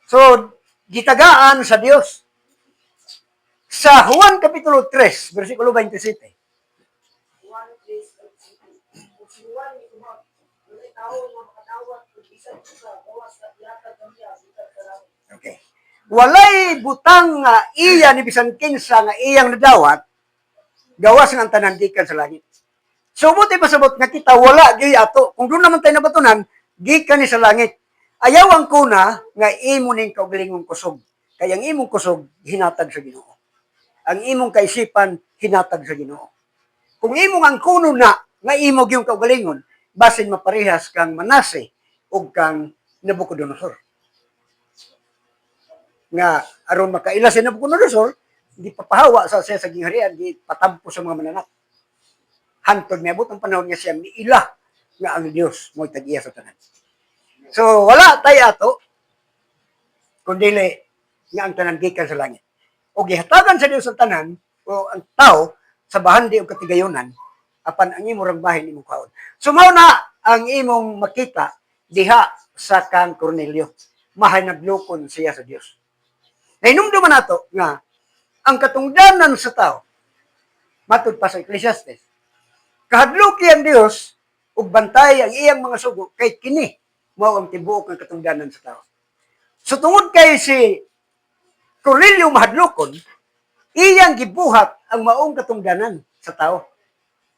So, gitagaan sa Dios. Sa Juan Kapitulo 3, versikulo 27. Juan 3:27. Ug si Juan mitubag, "Walay tawo nga makadawat og bisan unsa gawas sa gihatag kaniya gikan sa langit." Okay. Walay butang nga iya ni bisan kinsa nga iyang nadawat gawas nga ang tanan gikan sa langit. So buti pasabot nga kita wala gyud ato. Kung doon naman tayo nabatunan, gikan ni sa langit. Ayaw ang kuna nga imo ning kaugalingong kusog. Kay ang imong kusog hinatag sa Ginoo. Ang imong kaisipan hinatag sa Ginoo. Kung imong ang kuno na nga imo gyung kaugalingon, basin maparehas kang Manase ug kang Nabucodonosor nga aron makaila si Nabucodonosor, di papahawa sa siya sa gingharian, di patampo sa mga mananap. Hantod miabot ang panahon nga siya miila nga ang Dios mo'y tag-iya sa tanan. So wala tay ato kundi nga ang tanan gikan sa langit. O gihatagan sa Dios ang tanan o ang tao sa bahandi og katigayonan, apan ang imo rang bahin imong kaon. So mao na ang imong makita diha sa kang Cornelio. Mahinadlokon siya sa Dios. Nahinumduman nato nga ang katungdanan sa tao matud pa sa Ecclesiastes, kahadluki ang Dios ug bantay ang iyang mga sugo, kay kini mao ang tibuok ng katungdanan sa tao. So tungod kay si Cornelio mahadlokon, iyang gibuhat ang maong katungdanan sa tao.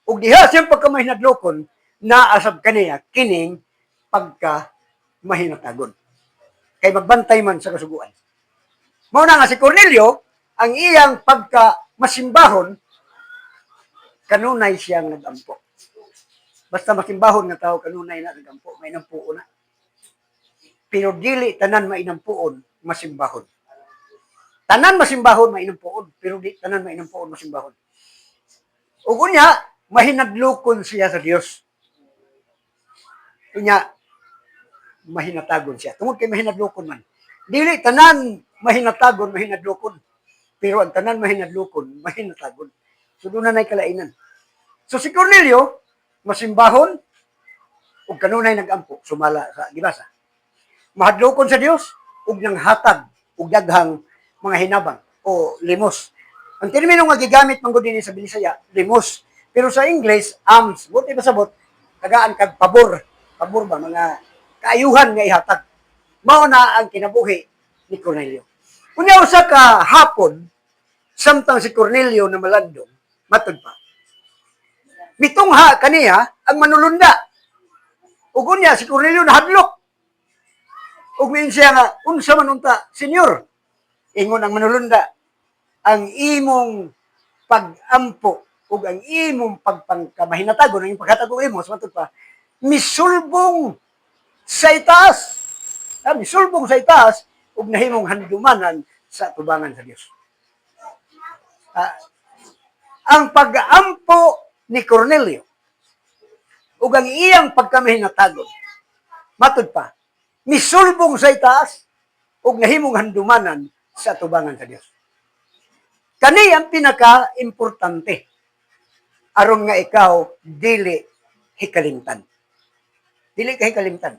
Ug diha siyang pagkamahinadlokon, naasab kaniya kining pagka mahinatagon. Kay magbantay man sa kasuguan. Mao na nga si Cornelio, ang iyang pagka masimbahon, kanunay siyang nagampo. Basta masimbahon nga tao, kanunay na nagampo, may nampuon na. Pero dili tanan mainampuon, masimbahon. Tanan masimbahon, mainampuon, pero di tanan mainampuon, masimbahon. Ug unya, mahinadlokon siya sa Dios. Unya, mahinatagon siya. Tungod kay mahinadlokon man. Dili tanan mahinatagon, mahinadlokon. Pero ang tanan mahinadlokon, mahinatagon. So doon na na'y kalainan. So si Cornelio, masimbahon, ug kanunay nagampo, sumala sa gibasa. Mahadlokon sa Dios, ug nanghatag, ug daghang mga hinabang o limos. Ang termino nga gigamit man gud dinhi sa Binisaya, limos. Pero sa English, alms. Buti pasabot, tagaan kag pabor. Pabor ba? Mga kaayuhan nga ihatag. Mao na ang kinabuhi ni Cornelio. Unya usa ka hapon, samtang si Cornelio na malandong, matud pa, mitungha kaniya ang manulunda. Ug unya si Cornelio nahadlok. Ug miingon siya nga, "Unsa man unta, senyor?" Ingon ang manulunda, "Ang imong pag-ampo ug ang imong pagpangkamahinatagon, ang imong paghatag og limos," matud pa, "misulbong sa itaas." Misulbong sa itaas ug nahimong handumanan sa tubangan sa Dios. Ang pag-ampo ni Cornelio ug ang iyang pagkamahinatagon, matud pa, misulbong sa itaas ug nahimong handumanan sa tubangan sa Dios. Kani ang pinaka-importante aron nga ikaw dili hikalimtan. Dili ka hikalimtan.